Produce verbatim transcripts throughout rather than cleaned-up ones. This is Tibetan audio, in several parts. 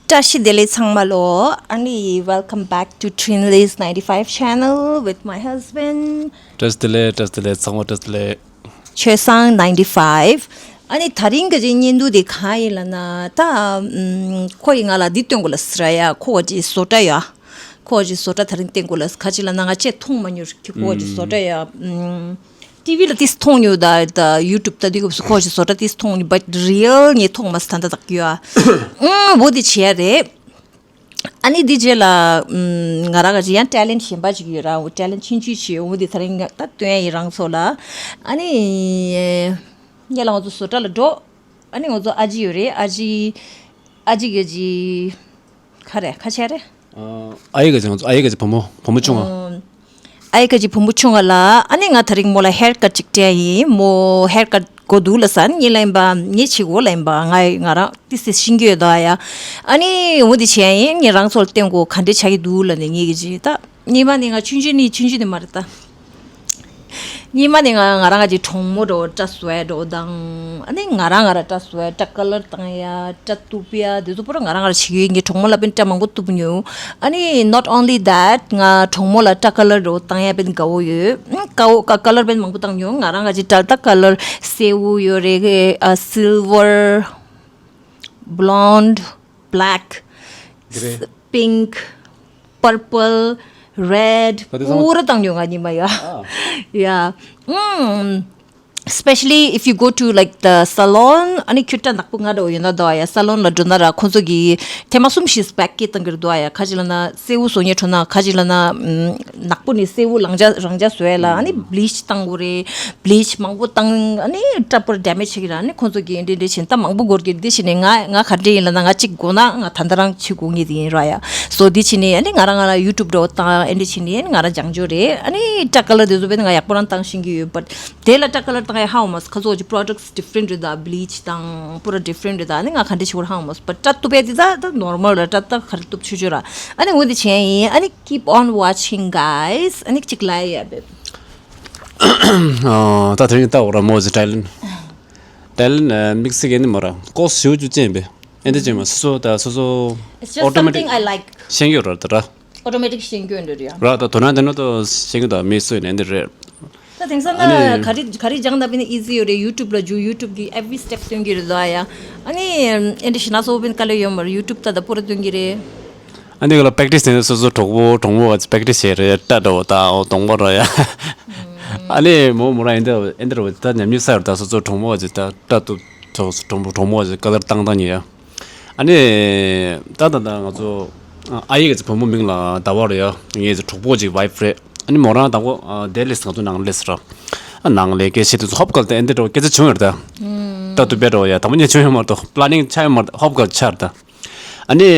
བཀྲ་ཤིས་བདེ་ལེགས་ཚང་མ་ལོ། ཨ་ནི། Welcome back to Trinley's ninety-five channel with my husband. བཀྲ་ཤིས་བདེ་ལེགས། བཀྲ་ཤིས་བདེ་ལེགས། ཚང་མ་བཀྲ་ཤིས་བདེ་ལེགས། ཆོས་བཟང་ninety-five. ཨ་ནི་དེ་རིང་གི་ཅིག་བརྙན་ཐུང་དེ་གང་ཡིན་ལབ་ན། ད་ཨམ། ཁོ་ཡིས་ང་ལ་འདི་སྟོན་དགོས་ལབ་ཟེར་ཡ། ཁོ་གི་ཅིག་བཟོ་གྲྭ་ཡ། ཁོ་གི་ཅིག་བཟོ་གྲྭ་དེ་རིང་སྟོན་དགོས་ལབ་ཟེར། ག་ཅི་ལབ་ན་ང་ཅིག་མཐོང་མ་མྱོང་། ཁོ་གི་ཅིག་བཟོ་གྲྭ་ཡ། ཨམ། ཊི་ཝི་ལ་ཏིས་མཐོང་མྱོང་། ད་ད་ཡུ་ཊུབ་ལྟ་དུས་སྐབས་སུ་ཁོ་གི་ཅིག་བཟོ་གྲྭ་ཏིས་མཐོང་མྱོང་། བཊ་རི་ཡལ་ངས་མཐོང་མ་སོང་། ད་ལྟ་དག་ཡོད་ཨ། ཨུམ། འོ་དེ་བྱས་རེད། ཨ་ནི་འདི་རྗེས་ལ། ཨམ། ང་རང་གི་ཅིག་ཡང་ཊེ་ལེན་ཊི་གཞན་པ་ཅིག་ཡོད་ར། འོ་ཊེ་ལེན་ཊི་ཆུང་ཆུང་ཅིག་ཡོད། འོ་འདི་དེ་རིང་ད་སྟོན་ཡ་ཡིན་རང་ཚོ་ལ། ཨ་ནི་ངེད་ལ་ང་ཚོ་བཟོ་གྲྭ་ལ་འགྲོ། ཨ་ནི་ང་ཚོ་ཨ་ཅེ་ཡོད་རེད། ཨ་ཅེ། ཨ་ཅེ་གི་ཅིག་ག་རེ་ག་ཅི་རེད། ཨ། ཨ་ཡེ་གི་ཅིག་ང་ཚོ་ཨ་ཡེ་གི་ཅིག་བུ་མོ། བུ་མོ་ཆུང་བ། ཨམ། ཨ་ཡེ་གི་ཅིག་བུ་མོ་ཆུང་བ་ལ། ཨ་ནི་ང་དེ་རིང་མོ་ལ་ཧེར་ཀཊ་ཅིག་སྤྲད་ཡིན། མོ་ཧེར་ཀཊ་དགོས་འདུག་ལབ་ཟེར། ཨ་ནི་ངས་ལབ་ཡིན་པ། ངས་བྱེད་དགོས་ལབ་ཡིན་པ། ང་ང་རང་ཏིས་ཏིས་ཤེས་ཀྱི་ཡོད་དོ་ཡ། ཨ་ནི་འོ་འདི་བྱས་ཡིན། ངས་རང་ཚོ་ལ་སྟོན་དགོས། ག་འདྲས་ཆགས་ཀྱི་འདུག་ལབ་ནས། ངས་གི་ཅིག་ད་སྔོན་མ་ནས་ང་ཆུང་ཆུང་ནས། ཆུང་ཆུང་ནས་མ་རེད་ད། སྔོན་མ་ནས་ང་ང་རང་གི་ཅིག་གྲོགས་མོ་འདྲ་བོ་སྐྲ་བཟོ་ཡ་འདྲ་བོ་དང་། ཨ་ནི་ང་རང་ང་རང་སྐྲ་བཟོ་ཡ། སྐྲ་ཀ་ལར་བཏང་ཡ། སྐྲ་གཏུབ་ཡ། དེ་ཚོ་པུ་ར་ང་རང་ང་རང་བྱེད་ཀྱི་ཡོད། ངས་གྲོགས་མོ་ལ་དཔེ་སྐྲ་མང་པོ་གཏུབ་མྱོང་། ཨ་ནི་not only that, ང་གྲོགས་མོ་ལ་སྐྲ་ཀ་ལར་འདྲ་བོ་བཏང་ཡ་དཔེ་དགའ་བོ་ཡོད། ཨ། ཀ་བོ་ཀ་ཀ་ལར་དཔེ་མང་པོ་བཏང་མྱོང་། ང་རང་གི་ཅིག་སྐྲ་ད་ཀ་ལར་སེར་པོ་ཡོད་རེད། ཨ། སིལ་ཝར། བྷི་ལོན་ཌི། བྷི་ལེག། གྷི་རེ། པིང་ཀི། པར་པལ། རེཌ། ད་དེ་ཚང་མ་པུ་ར་བཏང་མྱོང་ང་སྔོན་མ་ཡ། ཨ། ཡ། ཨུམ། Especially if you go to, like, the salon, ཨ་ནི་ཁྱོད་སྐྲ་ནག་པོ་ང་འདྲ་བོ་ཡོད་ན་འདུག་ཨ་ཡ། སལ་ལོན་ལ་འགྲོ་ན་ར། ཁོང་ཚོ་གིས་ཐེངས་མ་གསུམ་བཞི་སྦེག་སྐྱེལ་བཏང་གི་རེད་འདུག་ཨ་ཡ། ག་ཅི་ལབ་ན་སེར་པོ་བཟོ་མཁན་འགྲོ་ན། ག་ཅི་ལབ་ན། ཨུམ། ནག་པོ་ནས་སེར་པོ་རང་འཇགས་རང་འཇགས་བཟོ་ཡ་ལ། ཨ་ནི་བྷི་ལིཆ་བཏང་དགོས་རེད། བྷི་ལིཆ་མང་པོ་བཏང་། ཨ་ནི་སྐྲ་པུ་ར་ཌེ་མེཇ་ཆགས་ཀྱི་རེད། ཨ་ནི་ཁོང་ཚོ་གིས་འདི་འདྲ་བྱས་ད་མང་པོ་འགོར་གྱི་རེད། འདི་བྱས་ནས་ང་ང་ག་འདྲ་ཡིན་ལབ་ན། ང་གཅིག་དགོས་ན་ང་ད་ལྟ་རང་བྱེད་དགོས་ངེས་དེ་ཡིན་ར་ཡ། སོ་འདི་བྱས་ནས་ཨ་ནི་ང་རང་ང་རང་ཡུ་ཊུབ་འདྲ་བོ་བཏང་། ཨ་འདི་བྱས་ནས་ཨ་ནི་ང་རང་སྦྱང་རྒྱུ་རེད། ཨ་ནི་སྐྲ་ཀ་ལར་དེ་ཚོ་དཔེ་ང་ཡག་པོ་རང་བཏང་ཤེས་ཀྱི་ཡོད། བཊ་དེ་ལ་སྐྲ་ཀ་ལར་བཏང་ཡ་ཧ་གོ་མ་སོང་། ཁ་ཚོ་གི་པྲོ་ཌག་ཊི་ཌི་ཕ་རེན་ཊི་རེད་ད། བྷི་ལིཆ་དང་པུ་ར་ཌི་ཕ་རེན་ཊི་རེད་ད། ཨ་ནི་ང་ག་འདྲ་བྱེད་དགོས་ཧ་གོ་མ་སོང་། བཊ་སྐྲ་གཏུབ་ཡ་དེ་ད་ད་ནོར་མལ་རེད། སྐྲ་ད་ག་རེ་གཏུབ་ཆོག་ཆོག་ར། ཨ་ནི་འོ་དེ་བྱས་ཡིན། ཨ་ནི་keep on watching, guys. ཨ་ནི་གཅིག་ལབ་ཡ་བེབ། ཨ། ད་དེ་རིང་ལྟ་འོ་ར་མོ་ཟི་ཊའི་ལེན། ཊའི་ལེན་དམིགས་བསལ་གྱི་ནི་མོ་ར་ཀོ་སི་ཞུ་རྒྱུ་ཅན་པས། ཨེ་འདི་ཅན་མ་སོ་སོ་ད་སོ་སོ། It's just something I like. ཤེས་ཀྱི་ཡོད་ར་ད་ར། ཨོ་ཊོ་མེ་ཊིག་ཤེས་རྒྱུ་འདྲ་རེད་ཡ། ར་ད་དོ་ན་དེ་ནོ་ཏོ་ཤེས་ཀྱི་ད་མི་སུ་ཡིན་ནའི་འདི་རེད། ད་དེང་སང་ཨ་ནི་ན་ག་རེ་ག་རེ་སྦྱང་ད་པས་ན་ཨི་ཛི་ཡོད་རེད། ཡུ་ཊུབ་ལ་འཇུག་ཡུ་ཊུབ་གི་every step སྟོན་གྱི་རེད་ལ་ཡ། ཨ་ནི་ཨེ་འདྲ་ཞིག་ན་སོ་པིན་དཀའ་ལས་ཡོད་མ་རེད། ཡུ་ཊུབ་ད་ད་པོ་ར་སྟོན་གྱི་རེད། ཨ་ནི་ག་ལ་པེག་ཊིས་ནས་སོ་སོ་གྲོགས་པོ་གྲོགས་མོ་བ་པེག་ཊིས་བྱས་རེད། ཏྲ་འདྲ་བོ་ད་འོ་གདོང་པ་ར་ཡ། ཨ་ནི་མོ་མོ་ར་ཨེ་འདྲ་ཨེ་འདྲ་བོ་ད་ཉམས་མྱོང་ས་ཡོད་ད། སོ་སོ་གྲོགས་མོ་བ་ཅིག་ད་ཏྲ་ཏུ་གྲོགས་གྲོགས་མོ་གྲོགས་མོ་བ་ཅིག་ཀ་ལར་བཏང་བཏང་ཉེ་ཡ། ཨ་ནི། ད་ད་ད་ང་ཚོ་ཨ་ཡེ་གི་ཚེ་བུ་མོ་མིང་ལ་ཟླ་བ་རེད་ཡ། ངའི་ཚེ་གྲོགས་པོ་ཅིག་ཝའི་ཕི་རེད། ཨ་ནི་མོ་རང་དང་པོ་ཨ་ལྡི་ལི་ང་ཚོ་ནང་སླེབས་ར། ཨ་ནང་ལས་སྐད་ཆ་དེ་ཚོ་ཧོབ་གལ་ཏེ་ཨེ་འདི་འདྲ་བོ་སྐད་ཆ་བྱུང་ཡོད་རེད་ད། ད་དུ་བེད་འགྲོ་ཡ་དང་པོ་ཉིད་བྱུང་ཡོད་མ་གཏོགས་པ་ལ་ནིང་ཆགས་ཡོད་མ་རེད། ཧོབ་གལ་ཆགས་རེད་ད། ཨ་ནི།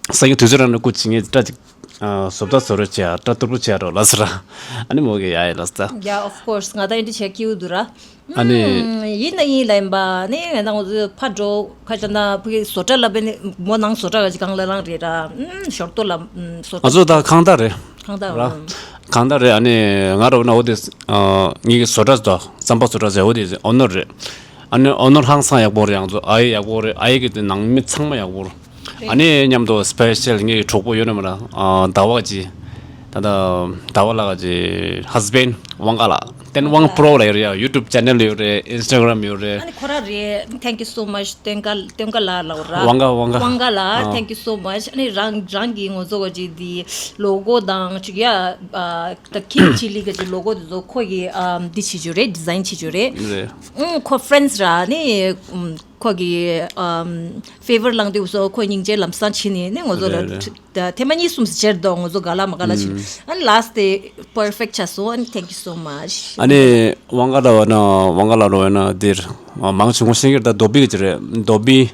སང་ཉིན་དུས་ཚོད་རང་ནས་སྐུ་མཁྱེན། ངས་སྐྲ་ཅིག་ཨ་བཟོ་ལྟ་བཟོ་རོགས་བྱས་ཡ། སྐྲ་ཏུར་པོ་བྱས་རོགས་ལབ་ཟེར་ར། ཨ་ནི་མོ་གིས་ཡ་ཡ་ལབ་ཟེར་ད། Yeah, of course. ང་ད་ཨེ་འདྲ་བྱས་སྐྱིད་པོ་འདུག་ར། ཨ་ནི། ཨུམ། ཡིན་ན་ཡིན་ལབ་ཡིན་པ། ནི་ང་ད་ང་ཚོ་ཕར་འགྲོ་ཁ་ཅིག་ན་ཕ་གི་བཟོ་གྲྭ་ལ་བས་ནི་མོ་ནང་བཟོ་གྲྭ་ག་ཅིག་གང་ལ་རང་རེད་ར། ཨུམ། ཞོར་ཏོ་ལ་ཨུམ་བཟོ་གྲྭ། ང་ཚོ་ད་ཁང་བདག་རེད། ཁང་བདག་ར། ཨུམ། ཁང་བདག་རེད། ཨ་ནི་ང་རོ་ན་འོ་དེ་ཨ་ངེད་ཀྱི་བཟོ་གྲྭ་ཟེར་དོ། རྩམ་པ་བཟོ་གྲྭ་ཟེར། འོ་དེ་ཨོ་ནར་རེད། ཨ་ནི་ཨོ་ནར་ཧང་སང་ཡག་པོ་རེད། ང་ཚོ་ཨ་ཡེ་ཡག་པོ་རེད། ཨ་ཡེ་གི་དེ་ནང་མི་ཚང་མ་ཡག་པོ་རེད། ཨ་ནི་མཉམ་དུ་སི་པེ་ཤལ་ངེད་ཀྱི་གྲོགས་པོ་ཡོད་ན་མ་ན་ཨ་ཟླ་བ་གཅིག་ད་ལྟ་ཟླ་བ་ལགས་ཀྱི་ཧས་བྷེན་ཌི་ཝང་ཀ་ལགས། ཏེན་ཝང་པྲོ་ལ་ཡོད་རེད་ཡ། ཡུ་ཊུབ་ཅེ་ནལ་ཡོད་རེད། ཨིན་སི་ཊ་གྷ་རམ་ཡོད་རེད། ཨ་ནི་ཁོ་ར་རེད། Thank you so much. ཏེན་ཀ་ཏེན་ཀ་ལགས་ལ་ར། ཝང་ཀ་ཝང་ཀ་ཝང་ཀ་ལགས། ཨ། Thank you so much. ཨ་ནི་རང་རང་གི་ངོ་ཚོ་ག་ཅིག་དེ་ལོ་གོ་དང་ཅིག་ཡ། ཨ། ད་ཁིང་ཆི་ལི་ག་ཅིག་ལོ་གོ་དེ་ཚོ་ཁོ་གི་ཨ་འདི་བྱེད་རྒྱུ་རེད། ཌི་ཛའིན་བྱེད་རྒྱུ་རེད། རེད། ཨུམ། ཁོ་ཕེ་རེན་ཌི་ར་ནི། ཨུམ། ཁོ་གི་ཨམ་ཕེ་ཝར་བླངས་དུས་སོ་ཁོ་སྙིང་རྗེ་ལམ་སང་ཕྱིན་ནས་ནི་ང་ཚོ་ལ། རེད་རེད། ད་ཐེངས་མ་གཉིས་གསུམ་ཟེར་དོ། ང་ཚོ་ག་ལ་མ་ག་ལ་ཕྱིན། ཨ་ནི་ལཱསི་ཊི་དེ་པར་ཕེག་ཊི་ཆགས་སོང་། ཨ་ནི་thank you so much. ཨ་ནི་ཝང་ཀ་ལ་བ་ན་ཝང་ཀ་ལ་རོ་ཡ་ན་འདིར་མང་ཆུང་ངུ་ཤེས་ཀྱི་རེད། ད་རྡོ་སྦིས་ཀྱི་རེད། རྡོ་སྦིས།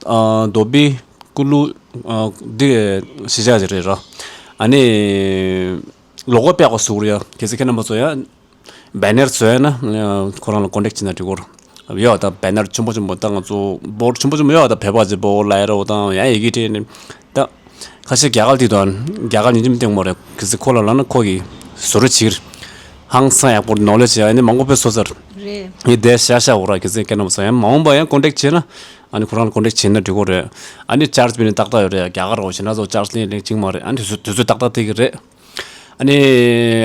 ཨ་རྡོ་སྦིས་ཀུ་ལུ་ཨ་འདི་གཞིས་ཆགས་ཀྱི་རེད་ར། ཨ་ནི་ལོ་གོ་པད་གོ་ཟུག་རེད་ཡ། གལ་སྲིད་ཁྱེད་རྣམ་པ་ཚོ་ཡ། བེ་ནར་བཟོ་ཡ་ན་ཁོ་རང་ལ་ཀོན་ཊེག་བྱེད་ན་འགྲིག་གོ། ཡོད་ད་བེ་ནར་ཆེན་པོ་ཆེན་པོ་ད་ང་ཚོ་བོར་ཆེན་པོ་ཆེན་པོ་ཡོད་ད། བོད་པ་ཅིག་བོར་ལ་ཡ་རོ་དང་ཡ་ཡི་གེ་བྲིས་ནས་ད་ཁ་ཤས་རྒྱ་གར་དེ་དང་རྒྱ་གར་ཉིན་རྒྱུན་སྟེང་མོ་རེད། གལ་སྲིད་ཁོ་ལ་ལབ་ན་ཁོ་གིས་བཟོ་རོགས་བྱེད་ཀྱི་རེད། ཧང་སང་ཡག་པོ་ནོ་ལེ་ཇི་ཡ་ནི་མང་པོ་དཔེ་བཟོ་ཚར། རེད། ངས་དེ་ཤ་ཤ་འོ་ར། གལ་སྲིད་ཁྱེད་རྣམ་པ་ཚོ་ཡང་མ་འོངས་པ་ཡང་ཀོན་ཊེག་བྱས་ན། ཨ་ནི་ཁོ་རང་ལ་ཀོན་ཊེག་བྱས་ན་འགྲིག་གི་རེད། ཨ་ནི་ཅར་ཇི་བྱས་ན་ཏག་ཏག་ཡོད་རེད། རྒྱ་གར་འོ་བྱས་ན་ཚོ་ཅར་ཇི་ལེན་ལེན་གཅིག་མ་རེད། ཨ་ནི་དུས་ཚོད་དུས་ཚོད་ཏག་ཏག་དེ་གི་རེད། ཨ་ནི་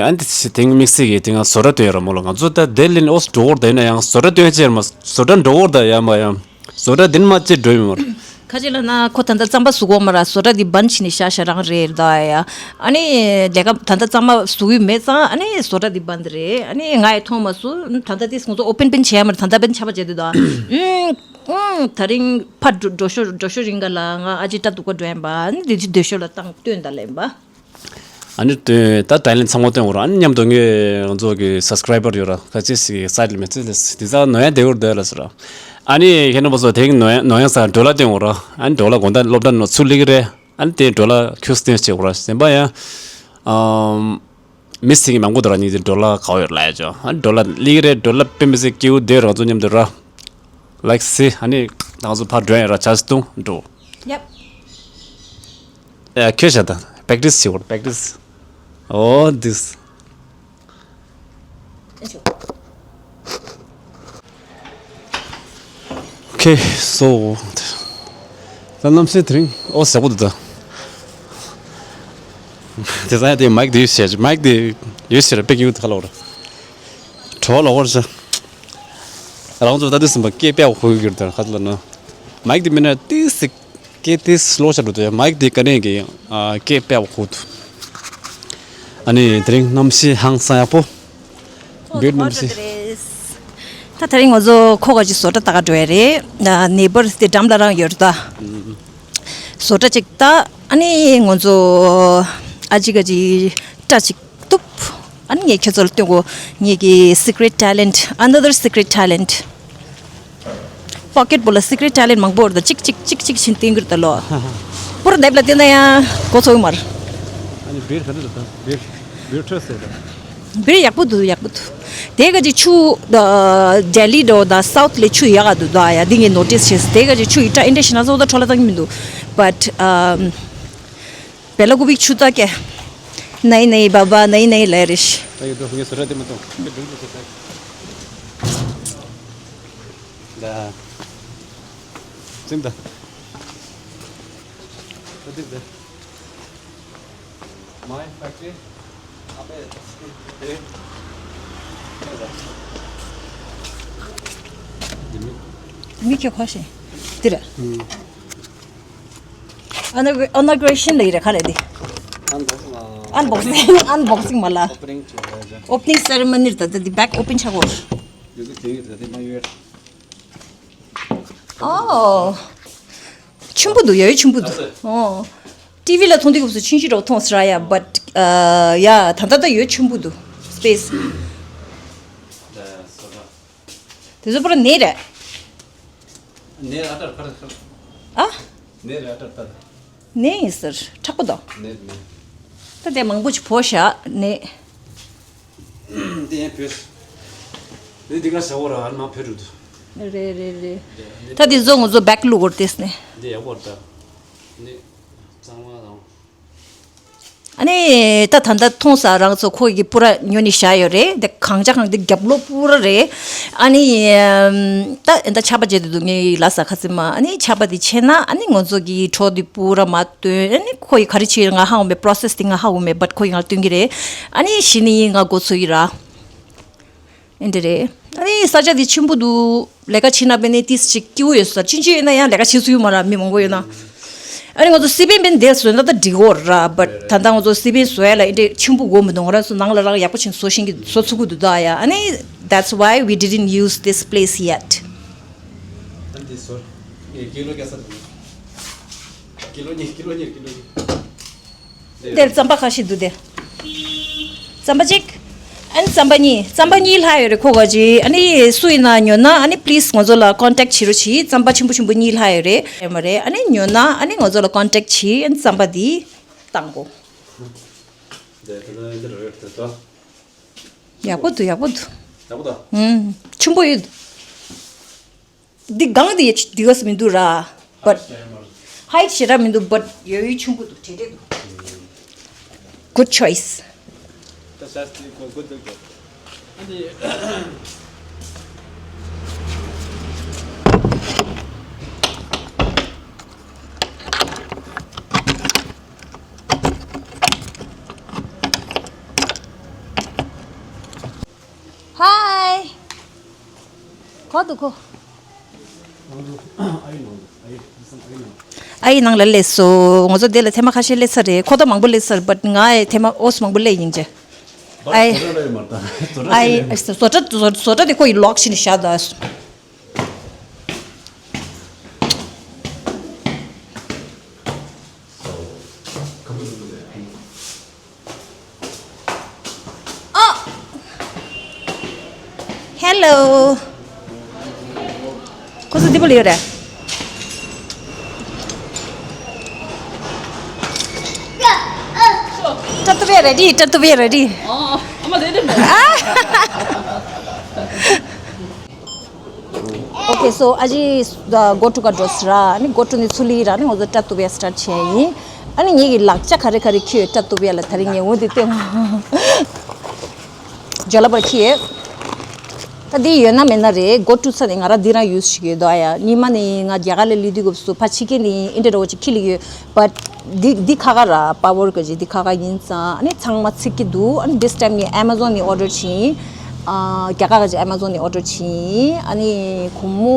ཨ་ནི་དེ་དེང་དམིགས་བསལ་གྱི་དེང་བཟོ་གྲྭ་སྟོན་ཡོད་ར་མོ་ལ། ང་ཚོ་ད་དེ་ལེན་ཨོས་འགྲོ་གི་རེད། ད་ཡིན་ན་ཡང་བཟོ་གྲྭ་སྟོན་ཅེར་མ་བཟོ་གྲྭ་འགྲོ་གི་རེད། ད་ཡ་མ་ཡ་བཟོ་གྲྭ་དེ་ནི་མ་ཅེར་འགྲོ་ཡོད་མ་རེད། ཁ་ཅིག་ལ་ན་ཁོ་ད་ལྟ་རྩམ་པ་ཟུག་གོ་མ་ར་བཟོ་གྲྭ་འདི་བན་ཕྱིན་ནས་ཤ་ཤ་རང་རེད་ད་ཡ། ཨ་ནི་ལས་ཀ་ད་ལྟ་རྩམ་པ་ཟུག་ཡོད་མེད་ཙང་ཨ་ནི་བཟོ་གྲྭ་འདི་བན་འདི་རེད། ཨ་ནི་ང་ཡི་མཐོང་མ་སུ་ད་ལྟ་དེ་ང་ཚོ་ཨོ་པན་པན་བྱས་མ་ར་ད་ལྟ་པན་ཆ་པ་བྱས་འདུག་ད། ཨུམ་ཨུམ་ད་རིང་ཕ་འགྲོ་འགྲོ་ཤོ་འགྲོ་ཤོ་རིང་ག་ལ་ང་ཨ་ཅེ་ཏ་འདུག་ག་འགྲོ་ཡིན་པ། ཨ་ནི་དེ་ཅི་འདོད་ཤོ་ལ་བཏང་སྟོན་ད་ལེན་པ། ཨ་ནི་ད་ད་ལན་ཚང་མ་སྟོན་འོ་ར། ཨ་ནི་མཉམ་དུ་ངས་ང་ཚོ་གི་སབ་སི་ཀ་རའི་བར་ཡོད་ར། ཁ་ཅིག་སི་སའེ་ཊི་ལ་མེད་ཚེ་དེ་ཚ་ནོ་ཡ་དེ་བར་སྡོད་ལ་ཟེར་ར། ཨ་ནི་ཁྱེད་རྣམ་པ་ཚོ་དེང་ནོ་ཡ་ནོ་ཡ་ས་ཌོ་ལར་སྟོན་འོ་ར། ཨ་ནི་ཌོ་ལར་དགོང་དག་སློབ་གྲྭ་ནང་ཚུར་སླེབས་ཀྱི་རེད། ཨ་ནི་དེ་ཌོ་ལར་ཁྱོད་སྟོན་བྱེད་འོ་ར་ཟེར་པ་ཡ། ཨམ། མི་སེང་གེ་མང་པོ་དེ་ར་ནི་དེ་ཌོ་ལར་ག་བ་ཡོད་ལ་ཡ་ཅོ། ཨ་ཌོ་ལར་ལི་རེད། ཌོ་ལར་དཔེ་མི་སྲིད་སྐྱིད་པོ་དེ་རང་ཚོ་མཉམ་དུ་ར། ལའིག་སི་ཨ་ནི་ང་ཚོ་ཕར་འགྲོ་ཡ་ར་ཆ་སི་ཏུང་འགྲོ། Yep. ཨ་ཁྱོད་བྱ་ད་པེག་ཊི་སི་བྱེད་དགོས། པེག་ཊི་སི། Oh this. Okay, so ད་གནམ་གཤིས་དེ་རིང་ཨོ་ཟེག་པོ་འདུག་ད། དེ་ཙང་ཡ་དེ་མའིག་དེ་ཡོད་ཤེས། མའིག་དེ་ཡོད་ཤེས་ར་པེག་ཡོད་ཁ་ལོ་ར། གྲོ་ལོ་བར་ཤ། རང་ཚོ་ད་དུས་ཟིན་པ་སྐད་དཔེ་ཡག་པོ་གོ་གི་ཡོད་དེ་ཁ་ལ་ན། མའིག་དེ་མིན་ན་ཏིས་སི་སྐད་ཏིས་སི་ལོ་ཤ་འགྲོ་དུ་ཡ། མའིག་དེ་ག་ནས་གི་ཨ་སྐད་དཔེ་ཡག་པོ་གོ་དུ། ཨ་ནི་དེ་རིང་གནམ་གཤིས་ཧང་སང་ཡག་པོ། བིའུ་ཊི་གནམ་གཤིས། ད་དེ་རིང་ང་ཚོ་ཁོ་ག་ཅིག་བཟོ་གྲྭ་ལྟ་ག་འགྲོ་ཡ་རེད། ནེ་བར་སི་དེ་འགྲམ་ལ་རང་ཡོད་རེད་ད། བཟོ་གྲྭ་ཅིག་ལྟ། ཨ་ནི་ང་ཚོ་ཨ་ཅིག་ག་ཅིག་སྐྲ་ཅིག་གཏུབ། ཨ་ནི་ངས་ཁྱེད་ཚོ་ལ་སྟོན་གོ། ངེད་ཀྱི་secret talent, another secret talent. པོ་ཀེཊ་བུ་ལ་སི་ཀི་རེཊ་ཊེ་ལེན་ཊི་མང་པོ་ཡོད་རེད་ད། གཅིག་གཅིག་གཅིག་གཅིག་བྱིན་བསྟན་གྱི་རེད་ད་ལོ། པུ་ར་དེབ་ལ་བསྟན་ན་ཡང་གོ་ཚོད་མ་རེད། ཨ་ནི་བིར་ག་འདྲ་རེད་ད། བིར་བིར་ཁྲོད་ཟེར་ད། བིར་ཡག་པོ་འདུག་ཡག་པོ་འདུག་དེ་ག་ཅིག་ཆུ་ཌེ་ལི་འགྲོ་ད་སའུཐ་ལས་ཆུ་ཡག་ག་འདུག་ད་ཡ། འདི་ངས་ནོ་ཊིས་བྱས། དེ་ག་ཅིག་ཆུ་ཡི་ཏྲ་ཨིན་ཌི་ཤི་ན་སོ་ད་འཕྲོ་ལ་བཏང་གི་མི་འདུག་བཊ་བེ་ལ་ཀུ་པིག་ཆུ་ད་ཀེ། ནའི་ནའི་བ་བ་ནའི་ནའི་ལེ་རེ་ཤི། ད་ཡོད་དོ་ངས་བཟོ་གྲྭ་དེ་མ་གཏོང་ཁྱེད་སྒྲུང་དུ་བྱེད་ད། ད། ཙིམ་ད། ད་ཙིམ་ད། My factory. ཨ་པེ། དེ། མི་ཁྱོད་ཁ་ཤས། དེ་རེད། ཨ་ནི་ཨ་ནི་གྷི་རེ་ཤན་ལ་ཡི་རེད་ག་རེ་དེ། ཨན་བོག་སིང་། ཨན་བོག་སིང་མ་ལ། ཨོ་པེ་ནིང་ཆེ་བ་རེད། ཨོ་པེ་ནིང་སེ་རེ་མོ་ནི་རེད་ད། ད་དེ་བེག་ཨོ་པེན་ཆགས་གོ། ཡོད་དེ་དེ་ཡོད་དེ་མ་ཡོད། ཨོ། ཆེན་པོ་འདུག་ཡ་ཡོད་ཆེན་པོ་འདུག་ཨོ། ཊི་ཝི་ལ་མཐོང་དུས་སྐབས་སུ་ཆུང་ཆུང་འདྲ་པོ་མཐོང་སྲིད་ར་ཡ། བཊ་ཡ་ད་ལྟ་ད་ཡོད་ཆེན་པོ་འདུག་སི་པེ་སི། དེ་ཚོ་པུ་ར་ནས་རེད། ནས་ཨ་ཏར་ཁར་ཁར། ཨ། ནས་རེད་ཨ་ཏར་ཏར། ནས་ཡིན་ཟེར་མཁྲེགས་པོ་དང་། ནས་ནས། ད་དེ་མང་པོ་ཅིག་བོ་ཤ་ནས། དེ་ཡང་བོས། དེ་འདི་ག་ཟེར་བོ་ར་ཨ་མ་བོས་འགྲོ་དུ། རེད་རེད་རེད། ད་དེ་ཚོ་ང་ཚོ་བེག་བླུག་གོ་ར་དེས་ནས། འདི་ཡག་པོ་རེད་ད། ནས་གཙང་མ་དང་། ཨ་ནི་ད་ད་ལྟ་མཐོང་ས་རང་ཚོ་ཁོ་ཡི་པུ་ར་ཉོ་ནི་བཞག་ཡོད་རེད། དེ་གང་ཅག་གང་དེ་རྒྱབ་ལོགས་པུ་ར་རེད། ཨ་ནི་ད་ད་ཆར་པ་བརྗེད་དུ་འདུག་ངའི་ལ་ས་ཁ་སི་མ། ཨ་ནི་ཆར་པ་དེ་ཆེ་ན་ཨ་ནི་ང་ཚོ་གི་གྲོ་དེ་པུ་ར་མ་བཏོན། ཨ་ནི་ཁོ་ཡི་ག་རེ་བྱེད་ང་ཧ་གོ་མེད། པོ་རོ་སེ་སི་དེ་ང་ཧ་གོ་མེད། བཊ་ཁོ་ཡི་ང་ལ་སྟོན་གི་རེད། ཨ་ནི་གཞི་ནས་ང་འགོ་ཚུགས་ཡི་ར། ཨེ་འདྲ་རེད། ཨ་ནི་ས་ཆ་དེ་ཆེན་པོ་འདུག་ལས་ཀ་བྱེད་ན་བས་ནས་ཏིས་ཅིག་སྐྱིད་པོ་ཡོད་ས། ཆུང་ཆུང་ཡོད་ན་ཡང་ལས་ཀ་བྱེད་ཚུལ་ཡོད་མ་ར་མི་མང་པོ་ཡོད་ན། ཨ་ནི་ང་ཚོ་སི་པན་བན་དེ་བཟོས་ན་ད་འགྲིག་གོ་ར། བཊ་ད་ལྟ་ང་ཚོ་སི་པན་བཟོ་ཡ་ལ་ཨེ་འདྲ་ཆེན་པོ་དགོས་མི་འདུག་ང་རང་ཚོ་ནང་ལ་རང་ཡག་པོ་བྱེད་བཟོ་ཤེས་ཀྱི་བཟོ་ཚུགས་ཀྱི་འདུག་ད་ཡ། ཨ་ནི་that's why we didn't use this place yet. ཨ་འདི་བཟོ་ངས་ཀི་ལོ་བརྒྱ་ས་དང་། ཀི་ལོ་གཉིས་ཀི་ལོ་གཉིས་ཀི་ལོ་གཉིས། འདིར་རྩམ་པ་ཁ་ཤས་འདུག་སྟེ། རྩམ་པ་གཅིག་ཨ་ནི་རྩམ་པ་གཉིས། རྩམ་པ་གཉིས་ལྷག་ཡོད་རེད་ཁོ་ག་ཅིག་ཨ་ནི་སུ་ཡིན་ན་ཉོ་ན་ཨ་ནི་པི་ལི་སི་ང་ཚོ་ལ་ཀོན་ཊེག་བྱེད་རོགས་གྱིས། རྩམ་པ་ཆེན་པོ་ཆེན་པོ་གཉིས་ལྷག་ཡོད་རེད། ཡོད་མ་རེད། ཨ་ནི་ཉོ་ན་ཨ་ནི་ང་ཚོ་ལ་ཀོན་ཊེག་བྱེད། ཨ་ནི་རྩམ་པ་འདི་བཏང་གོ། འདི་ད་ལྟ་འདི་རེད་དེ་ད། ཡག་པོ་འདུག་ཡག་པོ་འདུག་ཡག་པོ་འདུག་ཨུམ། ཆེན་པོ་ཡོད། འདི་སྒང་འདི་འདི་ག་སུ་མི་འདུག་ར། བཊ་ཧའེ་ཊི་ཞེ་དྲག་མི་འདུག་བཊ་ཡོད་ཡོད་ཆེན་པོ་འདུག་དྲེད་དྲེད་འདུག Good choice. ཨ་འདུག་གོ། ཨ་ཡི་ནང་ལ་སླེབས་སོང་། ང་ཚོ་འདི་ལ་ཐེངས་མ་ཁ་ཤས་སླེབས་ཚར་རེད། ཁོ་ཐག་མང་པོ་སླེབས་ཚར། བཊ་ང་ཐེངས་མ་ཨོ་སི་མང་པོ་སླེབས་ཡིན་ཅེ། ཨ་ཡི། ཨ་ཡི། བཟོ་གྲྭ་བཟོ་གྲྭ་དེ་ཁོ་ཡི་ལོག་ཕྱིན་ནས་བཞག་ད། ཨ། ཧེ་ལོ། ཁོ་ཚོ་འདི་པོ་ལ་ཡོད་རེད། སྐྲ་གཏུབ་ཡ་རེ་ཌི། སྐྲ་གཏུབ་ཡ་རེ་ཌི། ཨ། ཨ་མ་དེ་དེ་མ། Okay, so ཨ་ཅེ་སྒོ་ཕྱེ་ག་འགྲོ་ཟེར་ར། ཨ་ནི་སྒོ་ཕྱེ་ནས་ཚུར་སླེབས་ར། ཨ་ནི་ང་ཚོ་སྐྲ་གཏུབ་ཡ་སི་ཊར་བྱས་ཡིན། ཨ་ནི་ངེད་ཀྱི་ལག་ཆ་ག་རེ་ག་རེ་འཁྱེར་ཡོད། སྐྲ་གཏུབ་ཡ་ལ་དེ་རིང་ངས་འོ་འདི་སྟོན། ཇོ་ལ་པར་འཁྱེར་ཡོད། ད་འདི་ཡོད་ན་མེད་ན་རེད། སྒོ་ཕྱེ་ཚར་ནས་ང་རང་འདི་རང་ཡུ་སི་བྱེད་ཀྱི་ཡོད་དོ། ཨ་ཡ། ཉི་མ་ནི་ང་རྒྱ་གར་ལ་སླེབས་དུས་སྐབས་སུ་ཕར་ཕྱི་རྒྱལ་ནས་ཨིན་ཊར་ནེཊ་འདྲ་བོ་ཅིག་འཁྱེར་སླེབས་ཡོད། བཊ་འདི་འདི་ཁ་ཁ་ར། པ་ཝར་ག་ཅིག་འདི་ཁ་ཁ་ཡིན་ཙང་། ཨ་ནི་ཚང་མ་ཚིག་གི་འདུག་ཨ་ནི་this time ངས་ཨེ་མ་ཛོན་ནས་ཨོ་ཌར་བྱས་ཡིན། ཨ། རྒྱ་གར་ག་ཅིག་ཨེ་མ་ཛོན་ནས་ཨོ་ཌར་བྱས་ཡིན། ཨ་ནི་སྒོར་མོ་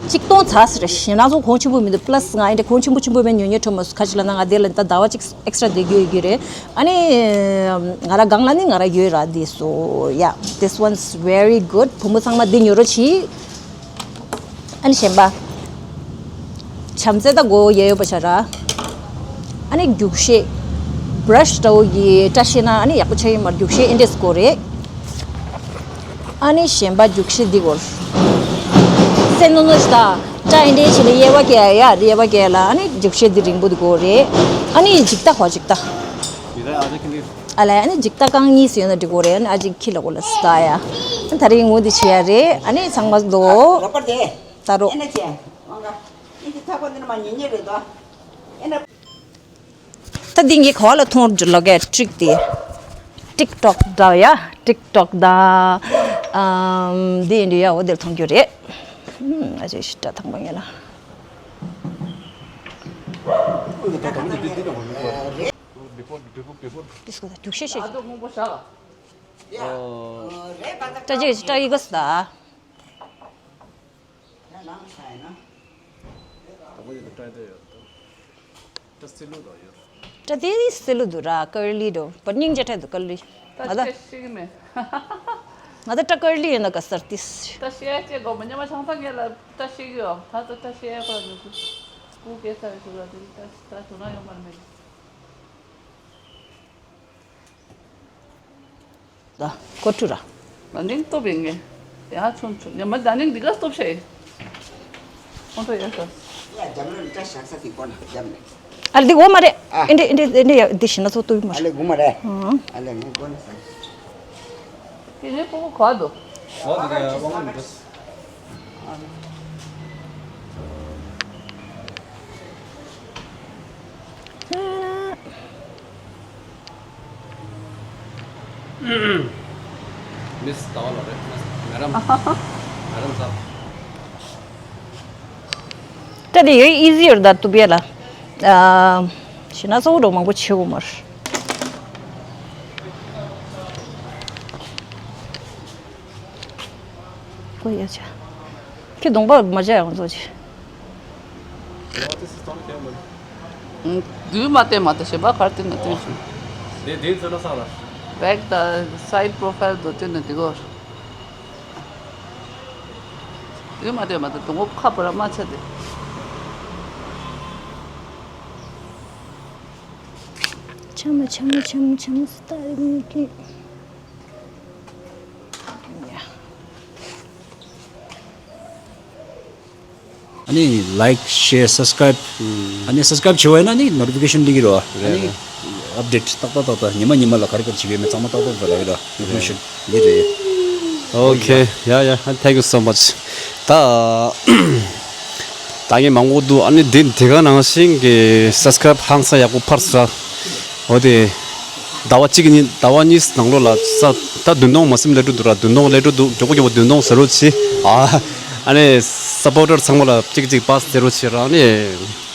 གཅིག་སྟོང་ཙམ་རེད། ཞེ་ན་ཚོ་གོང་ཆེན་པོ་མི་འདུག་པ་ལ་སི་ང་ཨེ་འདྲ་གོང་ཆེན་པོ་ཆེན་པོ་བས་ཉོ་ཉོ་ཁྲོ་མ་སུ་ཁ་ཅིག་ལ་ན་ང་དེ་ལ་ད་ཟླ་བ་གཅིག་ཨེག་སི་ཊ་ར་བསྡད་རྒྱུ་ཡོད་ཀྱི་རེད། ཨ་ནི་ང་ར་སྒང་ལ་ནི་ང་ར་ཡོད་ར། འདི་སོ་yeah, this one's very good. བུ་མོ་ཚང་མ་འདི་ཉོ་རོགས་གྱིས། ཨ་ནི་གཞན་པ། བྱམས་བརྩེ་ད་མགོ་ཡས་ཡོད་པ་བྱ་ར། ཨ་ནི་རྒྱུག་ཤེས། བྷ་ར་ཤི་འདྲ་བོ་གི་སྐྲ་ཤད་ན་ཨ་ནི་ཡག་པོ་ཆགས་ཡོད་མ་རེད། རྒྱུག་ཤེས་ཨེ་འདྲས་དགོས་རེད། ཨ་ནི་གཞན་པ་རྒྱུག་ཤེས་འདི་དགོས། སེ་ནོ་ནོ་ཞིག་ད། སྐྲ་ཨེ་འདྲས་བྱས་ནས་གཡས་པ་བཀལ་ཡ། གཡས་པ་བཀལ་ལ་ཨ་ནི་རྒྱུག་ཤེས་འདི་རིང་པོ་འདི་དགོས་རེད། ཨ་ནི་འཇིག་ལྟ་གོ་འཇིག་ལྟ། ཨ་ལ་ཨ་ནི་འཇིག་ལྟ་རྐང་གཉིས་སུ་ཡོད་ན་འགྲིག་གོ་རེད། ཨ་ནི་ཨ་ཅིག་ཁྱི་ལ་གོ་ལ་སི་ད་ཡ། ཨ་ནི་ད་རེས་ངོ་འདི་བྱེད་ཡ་རེད། ཨ་ནི་ཚང་མ་ལོ། རོ་པར་དེ། ད་རོ། ཨེ་ན་ཅེ། ཝང་ག་ཨེ་འདི་ཐ་གོ་འདི་ན་མ་ཉེ་ཉེ་རེད་དོ། ཨེ་ན། ད་འདི་ངས་ག་བ་ལ་མཐོང་ལོ་གས་ཊིག་དེ། ཊིག་ཊོག་ད་ཡ། ཊིག་ཊོག་ད། ཨམ། འདི་ཡིན་དུས་ཡ་འོ་དེར་མཐོང་རྒྱུ་རེད། ཨ་ཅེ་ཤི་ད་ཐང་པ་ངས་ལ། འདི་སྐོར་ལ་རྒྱུག་ཤེས་ཤེས། ཨ་དོ་སྔོན་པོ་ཤ་ལ། ཨོ། ད་ཅིག་ཅིག་ཡི་གེ་སུ་ད། ད་དེ་སི་ལུ་འདུག་ར། ཀར་ལི་འདུག་བ། སྙིང་རྗེ་ཕྲད་འདུག་ཀར་ལི། ད་ང་ད་ཤེས་ཀྱི་མེད། ང་ད་སྐྲ་ཀར་ལི་ཡིན་ན་ག་སར་ཏིས། ད་ཤེས་ཡ་ཅེ་གོ་མ་ཉམས་མ་ཆང་ཚང་ངེད་ལ་ད་ཤེས་ཀྱི་ཡོད། ད་ད་ད་ཤེས་ཡ་ཁོ་ར་འདུག་སྐུ་སྐུ་སྐལ་ཚ་བའི་ཞུ་ར་དེ་ད་ད་དུ་ན་ཡོང་མ་མེད། ད་ཀོ་ཀྲུ་ར། ད་ནིང་སྟོབས་ཡིན་ངེས། དེ་ཧ་ཆུང་ཆུང་ཉམས་མ་ད་ནིང་འདི་ག་སྟོབས་ཤེས། ཁོང་ཚོ་ཡར་ཤོག་ཡ་འཇམ་ལ་འདྲ་ཤག་ས་དེ་གོ་ན་འཇམ་ལ། ཨ་ལེ་འོ་མ་རེད། ཨ། ཨེ་འདྲེ་ཨེ་འདྲེ་ཨེ་འདྲེ་ཡ་འདི་ཤི་ན་ཚོ་ཏུ་མ་ཨ་ལེ་གོ་མ་རེད། ཨ་ལེ་ངས་གོ་ན་ས། དེ་ནས་ཕྲུ་གུ་ག་འདུག་ཨོ་དེ་ག་ཡ་དབང་མི་འདུག་མིས་ཟླ་བ་ལོ་རེད། མེ་རམ། མེ་རམ་ཟ། ད་དེ་ཡོད་ཨི་ཟི་ཡོད་ད་ཏུ་བེ་ལ། ཨ། ཤི་ན་ཚོ་རོ་མང་པོ་ཆེ་བོ་མར། ཀོ་ཡ་ཆ། ཁྱི་གདོང་པ་མ་བྱ་ཡང་བཟོ་ཆེ། དུས་མ་བསྟན་མ་བསྟན་ཞེས་པ་གར་བསྟན་ན་བསྟན་བྱུང་། དེ་དེ་ཚོ་ལ་ས་ལ། བེག་དང་སའིད་པྲོ་ཕའིལ་དུ་བསྟན་ན་དེ་གོ། དེ་མ་དེ་མ་དེ་དུང་ཁ་པར་མ་ཆད་དེ། ཆམ་ཆམ་ཆམ་ཆམ་སྟ་རེ་མི་དུས། ཨ་ནི་ལའིཀ་ཤེར་སབ་སི་ཀ་རའིབ། ཨ་ནི་སབ་སི་ཀ་རའིབ་བྱེད་བས་ན་ནི་ནོ་ཊི་ཕི་ཀེ་ཤན་སླེབས་ཀྱི་རེད་བ། ཨ་ནི་ཨབ་ཌེཊ་ཏག་ཏག་ཏག་ཏག་ཉི་མ་ཉི་མ་ལ་ག་རེ་ག་རེ་བྱེད་ཀྱི་ཡོད་མེད་ཚང་མ་ཏག་ཏག་ཏག་ལབ་ཀྱི་རེད། ནོ་ཊི་ཕི་ཀེ་ཤན་འདི་རེད། Okay, yeah, yeah, and thank you so much. ད་ད་ངས་མང་པོ་འདུག་ཨ་ནི་འདི་དེ་ག་ནང་བཞིན་གྱི་སབ་སི་ཀ་རའིབ་ཧང་སང་ཡག་པོ་ཕར་ཟ། འོ་དེ། ཟླ་བ་གཅིག་གཉིས་ཟླ་བ་གཉིས་ནང་ལོགས་ལ་ས་ད་བདུན་སྟོང་མ་ཟིན་སླེབས་འགྲོ་འདུག་ར། བདུན་སྟོང་སླེབས་འགྲོ་འདུག་མགྱོགས་པོ་མགྱོགས་པོ་བདུན་སྟོང་ཟེར་རོགས་གྱིས། ཨ་ཨ་ནི་སབ་པོར་ཊར་ཚང་མ་ལ་གཅིག་གཅིག་པཱ་སི་ཟེར་རོགས་གྱིས་ར། ཨ་ནི་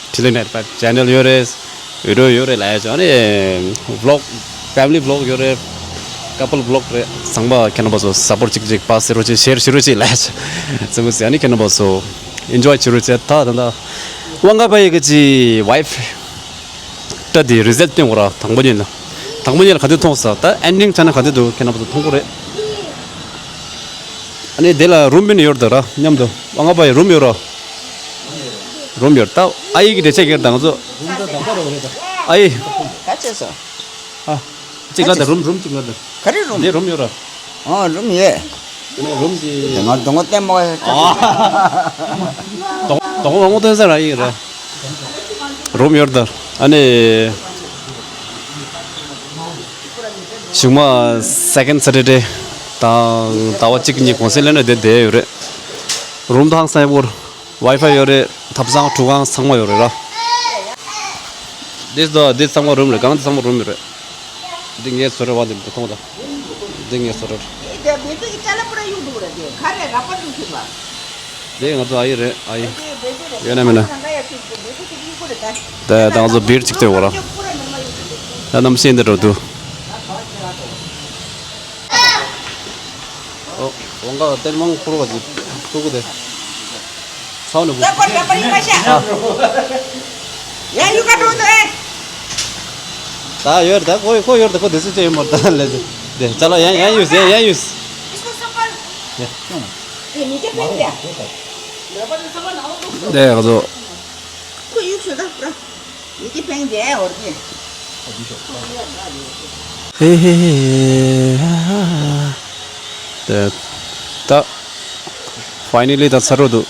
ཊི་ལི་ནའིཊ་ཕའིབ་ཅེ་ནལ་ཡོད་རེད། བི་ཌི་ཡོ་ཡོད་རེད་ལབ་ཡ་ཅིག་ཨ་ནི་བི་ལོག་ཕེ་མི་ལི་བི་ལོག་ཡོད་རེད། ཀ་པལ་བི་ལོག་རེད། ཚང་མ་ཁྱེད་རྣམ་པ་ཚོ་སཔོར་ཊི་ཅིག་ཅིག་པ་ཟེར་རོགས་བྱེད། ཤེར་ཞུ་རོགས་བྱེད་ལ་ཚང་མ་ཟེར། ཨ་ནི་ཁྱེད་རྣམ་པ་ཚོ་ཨེན་ཇོའི་བྱེད་རོགས་བྱེད། ད་ད་ད་དབང་ག་པ་ཡི་གི་ཅི་ཝའི་ཕའི་སྒྲ་དེ་རི་ཛལ་ཊི་སྟོན་དགོས་ར། དང་པོ་ཉིད་ལ། དང་པོ་ཉིད་ལ་ག་དུས་མཐོང་ས། ད་ཨེན་ཌིང་ཆ་ན་ག་དུས་འདུག་ཁྱེད་རྣམ་པ་ཚོ་མཐོང་གི་རེད། ཨ་ནི་དེ་ལ་རུམ་བི་ནི་ཡོད་ད་ར་མཉམ་དུ། དབང་ག་པ་ཡི་རུམ་ཡོད་ར། རུམ་ཡོད། ད་ཨ་ཡི་གི་འགྲེལ་བཤད་ཡོད་ད་ང་ཚོ། ཨ་ཡི། ག་ཚོད་སོང་། ཨ། གཅིག་ལ་ད་རུམ་རུམ་གཅིག་ལ་ད། ག་རེ་རུམ། འདི་རུམ་ཡོད་ར། ཨོ་རུམ་ཡོད། ཨ་ནི་རུམ་གྱི། ང་སྡོང་བོ་ལྟད་མོ། སྡོང་སྡོང་བོ་མོ་སྟོན་ས་ར་ཡིན་ར། རུམ་ཡོད་ད། ཨ་ནི་གཞུག་མ་སེ་ཀེན་ཌི་སེ་ཊར་ཌེ་དང་ཟླ་བ་གཅིག་གཉིས་གུང་སེང་སླེབས་ན་དེ་བསྡད་ཡོད་རེད། རུམ་དང་སའི་བོར། ཝའི་ཕའི་ཡོད་རེད། ཐབ་ཚང་ཁྲུས་ཁང་ཚང་མ་ཡོད་རེད་ར། འདི་ཚོ་འདི་ཚང་མ་རུམ་རེད། གང་འདི་ཚང་མ་རུམ་ཡོད་རེད། འདི་ངའི་བཟོ་གྲྭ་བ་འདི་མཐོང་དང་། འདི་ངའི་བཟོ་གྲྭ་རེད། འདི་ང་ཚོ་ཨ་ཡི་རེད། ཨ་ཡི། ཡོད་ན་མེད་ན། ད་ད་ང་ཚོ་བིར་གཅིག་ལྟོས་འོ་ར། ད་གནམ་གཤིས་འདི་འགྲོ་འདུག་ཨོ། འོང་ག་ཏེལ་མང་ཁུར་བ་ཅིག་ཐུག་གི་དེ། ཚའོ་ནུ་བུ། ད་ཡོད་ད་ཁོ་ཁོ་ཡོད་ད་ཁོ་དེ་སུ་ཅི་ཡོད་མོ་ད་ལེ་དེ། ཅ་ལག་ཡང་ཡང་ཡོད། ཡང་ཡང་ཡོད། དེ་ང་ཚོ། ཧེ་ཧེ་ཧེ། ད་ད་ཕའི་ནལ་ལི་ད་ཚར་འགྲོ་འདུག་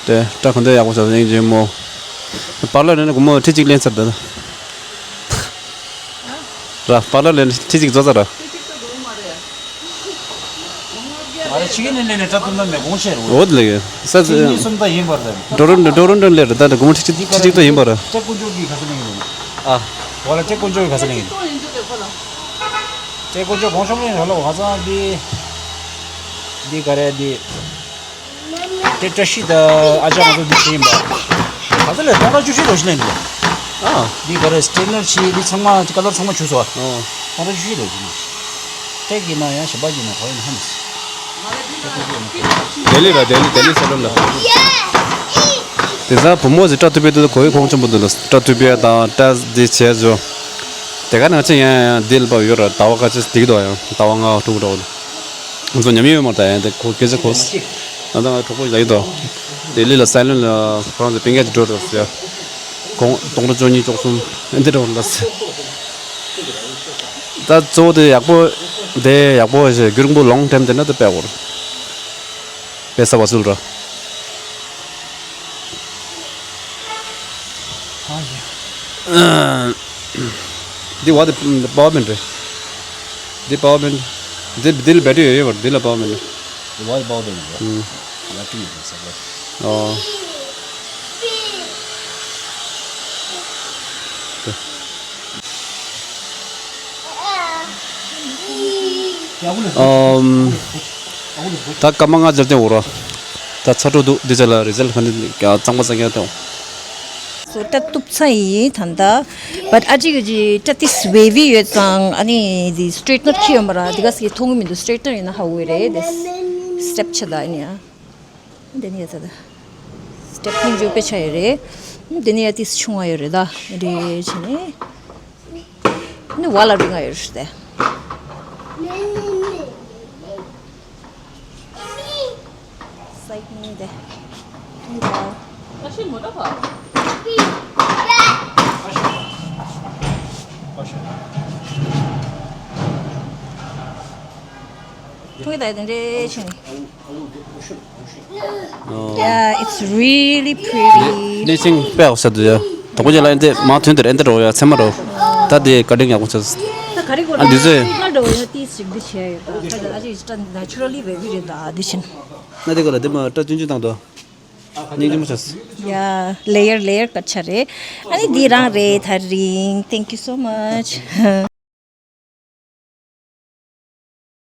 དེ་སྐྲ་གང་འདྲ་ཡག་པོ་བྱས་སྙིང་རྗེ་མོ། པར་ལར་ནས་སྒོར་མོ་ཁྲི་གཅིག་ལེན་ཚར་འདུག་ར། པར་ལར་ལེན་ཁྲི་གཅིག་རྫོགས་ཚར་ར། ང་རེ་ཕྱི་རྒྱལ་ནས་ལེན་ནས་སྐྲ་གཏུབ་ན་མེད་དགོངས་ཆེ་རུ། འོ་དེ་ལས་ས་ཁྲི་གཉིས་གསུམ་ད་ཡིན་པར་ད། འགྲོ་རུ་འགྲོ་རུ་འགྲོ་ལེ་རེད། ད་འདི་སྒོར་མོ་ཁྲི་གཅིག་ཁྲི་གཅིག་ད་ཡིན་པར། ཏྲེ་དཀོན་མཆོག་གིས་ག་ས་ལེན་གི་འདུག་ཨ། འོ་ལ་ཏྲེ་དཀོན་མཆོག་གིས་ག་ས་ལེན་གི་འདུག་ཏྲེ་དཀོན་མཆོག་གོང་ཤོམ་ལེན་ར་ལོ། ང་ཚང་འདི་འདི་ག་རེ་འདི། དེ་བཀྲ་ཤིས་དང་ཨ་ཅག་ང་ཚོ་འདི་བྱེད་ཡིན་པ། ང་ཚོ་ལས་སྟོང་ཕྲག་བཅུ་བཞི་ལོ་ཞིག་ལེན་འདུག་ཨ། འདི་ག་རེ་སི་ཊེ་ནར་བྱེད་འདི་ཚང་མ་ཀ་ལར་ཚང་མ་བྱུགས་སོང་། ཨ། སྟོང་ཕྲག་བཅུ་བཞི་ལོ་ཞིག་ན། ཏེག་གི་ན་ཡང་ཞིམ་པ་གི་ན་གོ་ཡིན་ཧམ། ལྡི་ལི་ར་ལྡི་ལི་ལྡི་ལི་ས་ལམ་ལ། དེ་ཚ་བུ་མོ་ཟི་སྐྲ་གཏུབ་པའི་དུས་གོ་ཡི་གོང་ཆེན་པོ་འདུག་ལ། སྐྲ་གཏུབ་པའི་དང་སྐྲ་འདི་བྱས་བཟོ། དེ་ག་ནང་ཆེན་ཡང་ཡང་འདི་ལ་པ་ཡོད་ར། ཟླ་བ་ཁ་ཆེ་འདི་གི་དོ་ཡང་ཟླ་བ་ལྔ་དྲུག་འགྲོ། ང་ཚོ་ཉམས་ཡོད་མ་རེད་ད། ཡང་དེ་ཁོ་སྐད་ཆ་གོ། ང་ཚོ་ང་གྲོགས་པོ་ལ་ཡིན་དོ། ལྡི་ལི་ལ་སའི་ལོན་ལ་ཁོ་རང་ཚོ་སྤུན་ཀྱག་ཅིག་འགྲོ་རེད་ཟེར། གོང་སྟོང་ཕྲག་བཅུ་གཉིས་བཅུ་གསུམ་ཨེ་འདི་འགྲོ་ལ་ཟེར། ད་གཙོ་བོ་དེ་ཡག་པོ། དེ་ཡག་པོ་ཞེས་རྒྱུན་རིང་པོ་ལོང་ཊརམ་དེ་འདྲ་དེ་སྤེལ་དགོས་རེད། པེ་ས་བ་སུལ་ར། འདི་བ་དེ་པ་ཝར་བེང་རེད། འདི་པ་ཝར་བེང་། འདི་འདི་ལ་བེ་ཊི་རི་ཡོད་ཡོད་པར་འདི་ལ་པ་ཝར་བེང་རེད། འདི་བ་དེ་པ་ཝར་བེང་རེད། ཨུམ། ལ་ཏི་ཡོད་ས་རེད། ཨོ། ཨམ། ད་སྐར་མ་ལྔ་སྦྱར་ཏེ་འོ་ར། ད་ཚར་འགྲོ་འདུག་འདི་ཚོ་ལ་རི་ཛལ་ཊི་ག་འདྲ་གཙང་མ་གཙང་རྐྱང་བཏང་། སོ་སྐྲ་གཏུབ་ཚར་ཡིན་ད་ལྟ། བཊ་ཨ་ཅིག་གི་སྐྲ་ཏིས་ཝེ་ཝི་ཡོད་ཙང་ཨ་ནི་འདི་སི་ཊྲེ་ཊི་ནར་ཁྱི་ཡོད་མ་ར། འདི་ག་སི་མཐོང་གི་མི་འདུག་སི་ཊྲེ་ཊི་ནར་ཡིན་ན་ཧ་གོ་གི་རེད། འདི་སི་ཊེབ་ཆེ་ད་ཨ་ནི་ཨ། འདི་ནི་ཡ་ཚ་ད། སི་ཊེབ་སྙིང་རྗེ་དཔེ་ཆ་ཡོད་རེད། འདི་ནི་ཡ་ཏིས་ཆུང་བ་ཡོད་རེད་ད། རེད་བྱས་ནས། ནི་བ་ལ་རིང་ང་ཡོད་རེད་དེ། སའིཌ་ནི་དེ། ཨ་ཤི་མོ་ཏོ་ཧ། ཐུང་གི་ད་དེ་འདྲའི་ཆུང་། Yeah, it's really pretty. ནས་ཤིང་དཔེ་ཡག་ཤ་འདུག་ཡ། དོག་པོ་ཅན་ལ་ཨེ་འདི་མ་ཐོན་དེར་ཨེ་འདི་འགྲོ་ཡ་ཚེ་མ་འགྲོ། ད་དེ་ཀ་ཊིང་ཡག་པོ་ཆགས། ད་ག་རེ་གོ་ཨ་འདི་ཚོས་ད་འགྲོ་ཡ་ཏིས་ཞིག་འདི་བྱས་ཡོད་ད། ད་ད་ཨ་ཅེ་ད་ནེ་ཆུ་རལ་ལི་བེ་བི་རེད་ད་འདི་ཕྱིན། ན་དེ་ག་ལ་དེ་མ་སྐྲ་ཆུང་ཆུང་བཏང་དོ། སྙིང་རྗེ་མོ་ཆགས། Yeah, layer layer ཀ་ཆ་རེད། ཨ་ནི་འདི་རང་རེད་ཐག་རིང་། Thank you so much.